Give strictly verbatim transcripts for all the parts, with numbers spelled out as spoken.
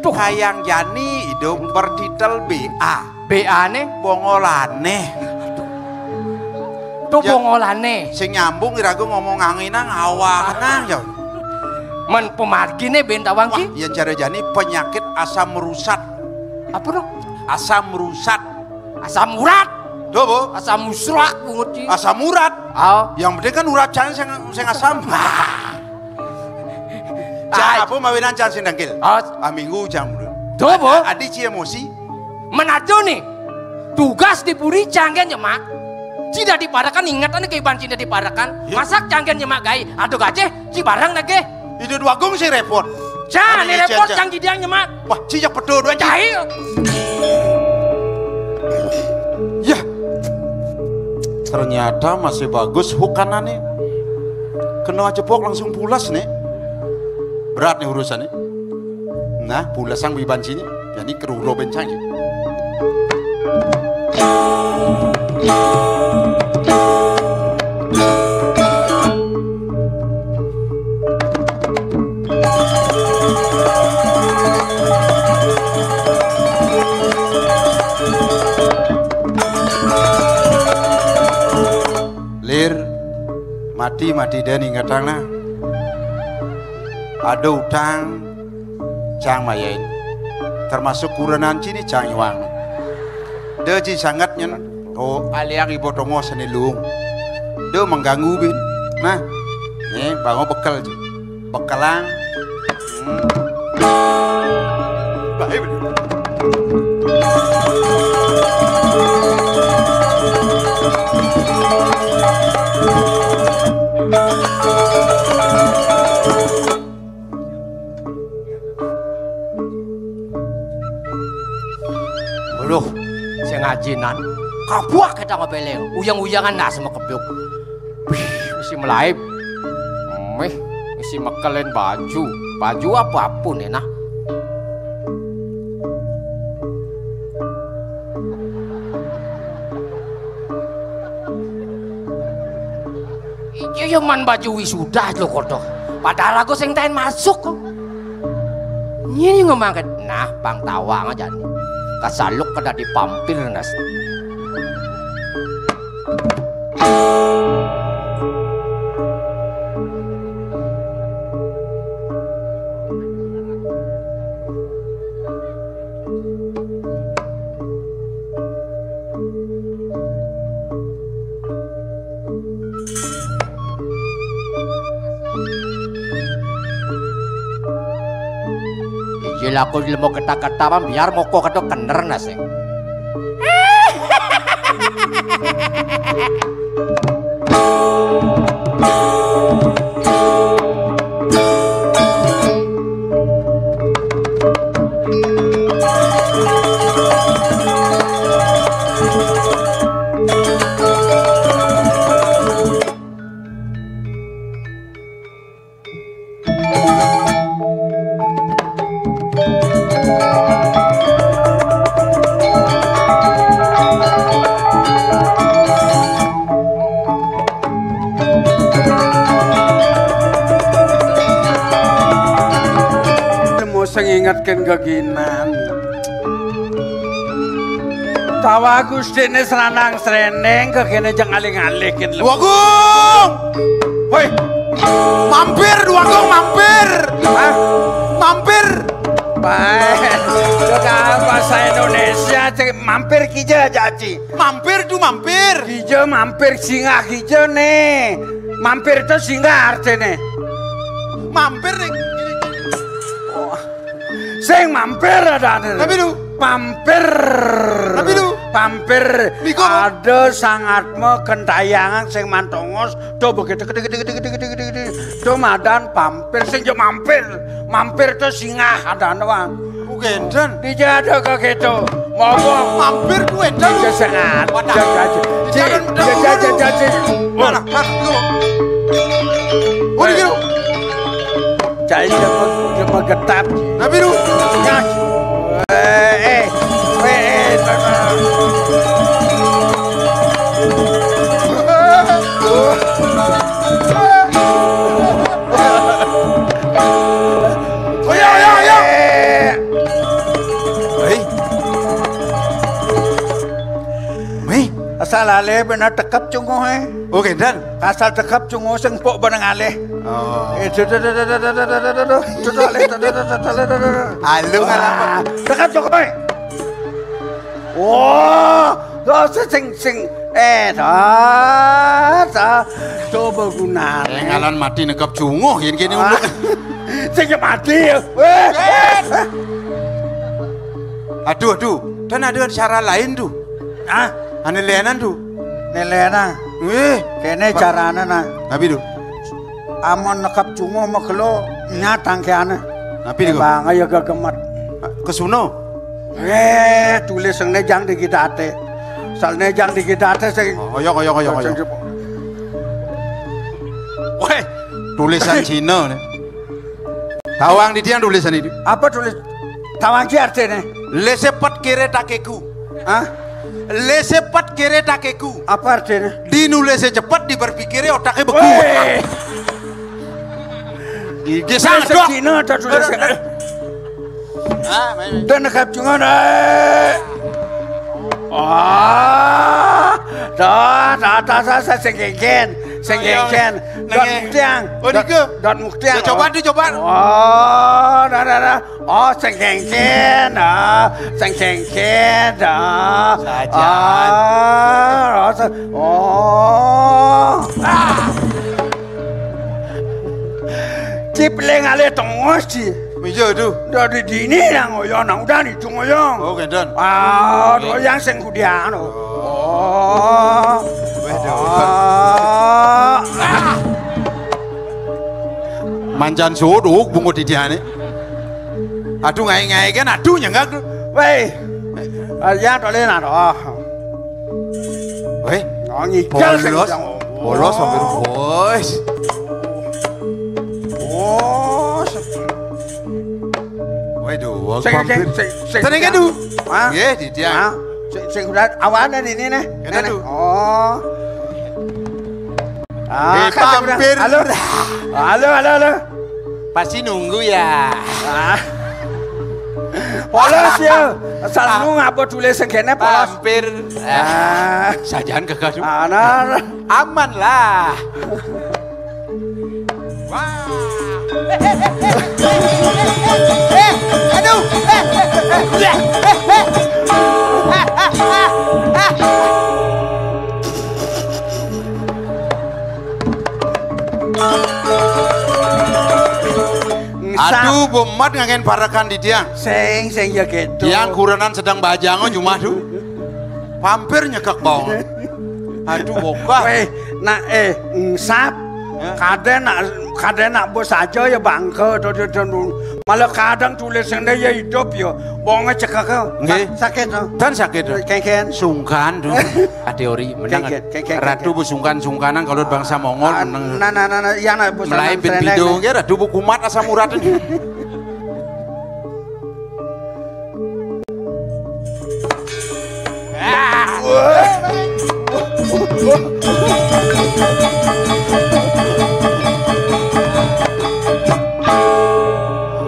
Tuh. Kayang jani idup bertitel B A. B A-ne? Bongolane. Tuh. Ya, bongolane. Sing nyambung iraga ngomong anginang awaknang ya. Men pamargine ben tawang. Wah, ki? Ya cara jani penyakit asam rusat. Apa, no? Asam rusat. Asam urat. Tuh, Bu. Asam musrak, bungut, ki. Asam urat. Oh. Yang penting kan urat cang sing, sing asam. Cang apa mawinan cang sing dengkil? Oh. Aminggu cang, Bro. Tuh, Bu. Adi ci emosi. Menado nih. Tugas di puri cang gen nyemak. Ci dadi parekan, ingetane kaibanan ci dadi parekan. Iya. Masak cang gen nyemak gae. Aduh gajeh, ci bareng nagih. Ida Dwagung sing repot. Cang, ane repot, cang jidiang nyemak. Wah, ci jak pedo doang, ci. Cai. Yah. Ternyata masih bagus hukanane. Kena cepok langsung pulas nih. Berat nih urusannya. Nah, pulasang biban sini. Jadi keruro bencang. Lir, mati-mati den ingetang nah. Ada utang, cang mayain. Termasuk kurenan cini cang iwang. De ci sangat nyen. Oh, aliang ibu tongo seni lung. De mengganggu bin. Nah, nih bango bekel ci. Bekelang. Hmm. Baik, bener. Aduh, sing ajinan. Kabuak kita ngepeleng. Uyang-uyangan nah sama kebyuk. Wih, mesti melaib. Meh, mesti mekelen baju. Baju apapun ya nah. Iya, ya man baju wisuda lo kodo. Padahal aku sing taen masuk kok. Nyini ngomong ke, nah, bang tawang aja nih. Kasaluk kada dipampir nas. Iji laku ilmu keta-keta mah biar moko kedo kener nasing. Temu sing ingetken geginan. Tawa Gustine seranang sreneng kekene jeng aling-alingin lemu. Dwagung! Woi. Mampir, Dwagung, mampir! Hah? Mampir! Baik. Sudah bahasa Indonesia, cek mampir kija jaji. Mampir tuh mampir. Kija mampir, singgah kija nih. Mampir tuh singgah artinya. Mampir nih. Oh. Sing mampir ada nih. Tapi lu. Pampir. Tapi lu. Pampir. Biko. Ada sangat me kentayangan sing mantongos. Tuh begitu gede gede gede gede gede gede. Tuh madan pampir sing jo mampir. Mampir tuh singgah ada nuan. Bukan. Dijada ke gitu. Ngomong. Mampir tuh edan. Dia sangat. Wadah. Jaga aja. Di jalan udah jaga aja. Mana? Hah, lu. Oh, di gitu. Cai dia meng-, dia menggetap. Tapi lu. Ya. Eh, eh. Eh, eh. Oh, ya, ya, ya. Eh. Asal alih bener tekep cunguhé. Oh, kénten. Asal tekep cunguh sing empuk bener ngalih. Oh. Eh, duh, duh, duh, duh, duh, duh, duh, duh, duh, duh, duh, duh, duh, duh, duh, duh, duh, duh. Halo, ah, ngapa? Tekep cunguhé. Wah, dosa sing, sing, eh, dah, dah. Coba gunane. Eh, ngalan mati nekep cunguh, yén kéné. Ah. Unduk. Sing mati ya. Wéh. Aduh, aduh. Dan ada cara lain tuh. Ah, ané lénan tuh. Né lénan. Wéh. Kéné carané, nah. Napi tuh? Amun nekep cunguh magelo nyat tangkéané. Napi tuh? Bang, ayo gegemet. Kesuno. Eh, tulis sing néjang di kidaté. Sal néjang di kidaté sing. Oh, oyong, oyong, oyong, oyong. Wéh, tulisan Cina nih. Tawang di tiang tulisan itu. Apa tulis? Tawang ki artiné? Lese pet kere takegu. Hah? Lese pet kere takegu. Apa artiné? Di nulese cepet, di berpikire otaknya begu. Wéh. Iki sandok. Cina ada tulis. Ah, main, main. Dan nekap jungan, eh. Ah, dah, dah, dah, dah, dah, sing kéngkén, sing kéngkén. Dot muktiang. Oh, dot, niku. Dot muktiang. Ya, coba, oh, dicoba. Oh, dah, dah, dah. Oh, sing kéngkén, ah, sing kéngkén, ah. Sajan. Ah, oh, sing, oh. Ah. Cipling alih tengos, Ci. Iya, tuh. Dari dini nang oyong, nang udah nih, cung oyong. Oh, kénten. Ah, oyong sing kudian, oh. Oh. Wéh, dah. Ah. Mancan suduk bungut didiané. Aduh, ngai-ngai kan, aduh, nyenggak tuh. Wéh. Ah, ya, tolé nah, oh. Wéh. Oh, ngigel sing polos. Polos, hampir bos. Oh, se- Waduh, wong sing, pampir. Sing, sing, sing, sing, sing, aduh. Hah? Nggih, di tiang. Hah? Sing, sing udah awane ini nih. Kena tuh. Oh. Ah, eh, kan udah. Pampir. Halo. Halo, halo, halo. Pasti nunggu ya. Ah. Polos ya. Asal nunggu apa tulis sing kéné polos. Pampir. Ah. Sajan kagak tuh. Aman lah. Wah. Eh, aduh. Aduh, bomat ngangen parekan di tiang. Sing, sing ya gitu. Tiang kurenan sedang bajang, oh, cuma tuh. Pampir nyekek bawang. Aduh, bokah. Wéh, nak, eh, ngsap. Ya. Kadén nak, kadén nak bos aja ya bangke, do, do, do, do. Malah kadang tulis ini ya hidup ya. Bawangnya cekek ya. Nggih. Sa-, sakit, no? Dan sakit, no? Kéngkén. Sungkan, tuh. Kategori menang. Kéngkén, kéngkén, Ratu kéngkén. Bu sungkan-sungkanan kalau bangsa Mongol, ah, menang. Nah, nah, nah, nah, iya, nah, bos. Mulai nang bin srendeng, pido, nah. Nggih, Ratu bu kumat asam urat.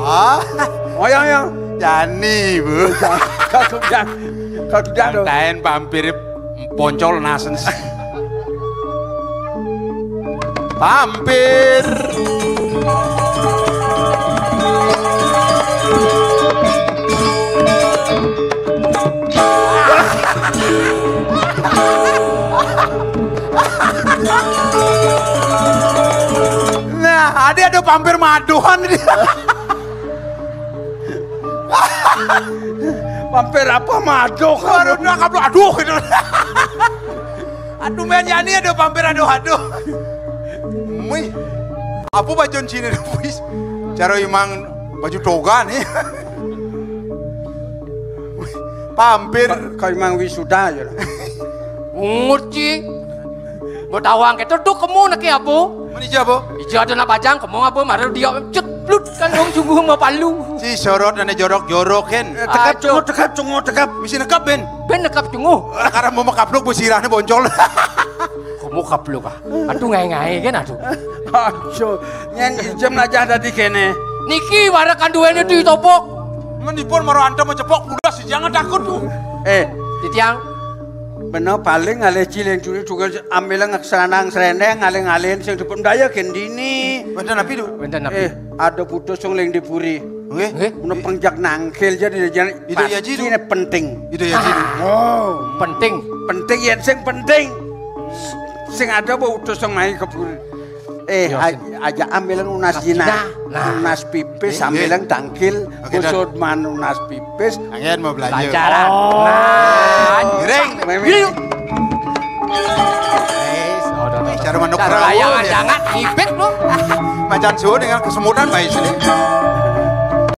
Ah. Oh, ya, ya. Jani, Bu. Kau sudah, kau sudah, tuh. Taen pampir poncol nasen. Pampir. Nah, ada, ada pampir maduhan dia. Pampir apa maduh? Aduh, nah, kaplok, aduh, gitu. Aduh, men, ya, ini ada pampir, aduh, aduh. Mui, apa bacon sini, wis? Cara imang baju toga nih. Pampir. Ka-, ka imang wisuda, ya. Ngut, Ci. Mbok tawang kéto, tuh kemu neke apa? Meni apa? Ija ada nak bajang, kemu apa? Mara dia cut blut kan dong sungguh mau palu. Si sorot ane jorok-jorok, Hen. Eh, tekap, aduh. Cunguh, tekap, cunguh, tekap. Mesti nekap, Ben. Ben nekap cunguh. Karena mau mekapluk, bu sirahnya boncol. Kamu kapluk, ah. Aduh, ngai-ngai kan, aduh. Aduh, nyén ijem aja ada di kene. Niki wara kanduene di topok. Menipun mara antem cepok, udah sih, jangan takut, Bu. Eh, Titiang. Bener, paling ngalih ciling curi juga ambil ngeksranang sreneng, ngalih-ngalihin sing dipun daya gendini. Wonten napi, Duk? Wonten napi? Eh, ada butuh sing ling di puri. Nggih. Nggih. Menepeng jak nangkil jadi jadi Itu ya, Ji, pasti ini penting. Itu ya, Ji. Duk. Oh, Penting. penting ya sing penting. Sing ada apa utus sing main ke puri. Eh, Iya, a- aja ambilan unas Jinah. jinah. Unas pipis Iya. ambilan tangkil. Oke, Duk. Kusut man unas pipis. Angin mau belanja. Pelajaran. Oh. Nah. Giring. Memang. Cara manuk Cara perahu, layangan ya. Jangan ngipik lu. Macan suhu dengan kesemutan baik sini.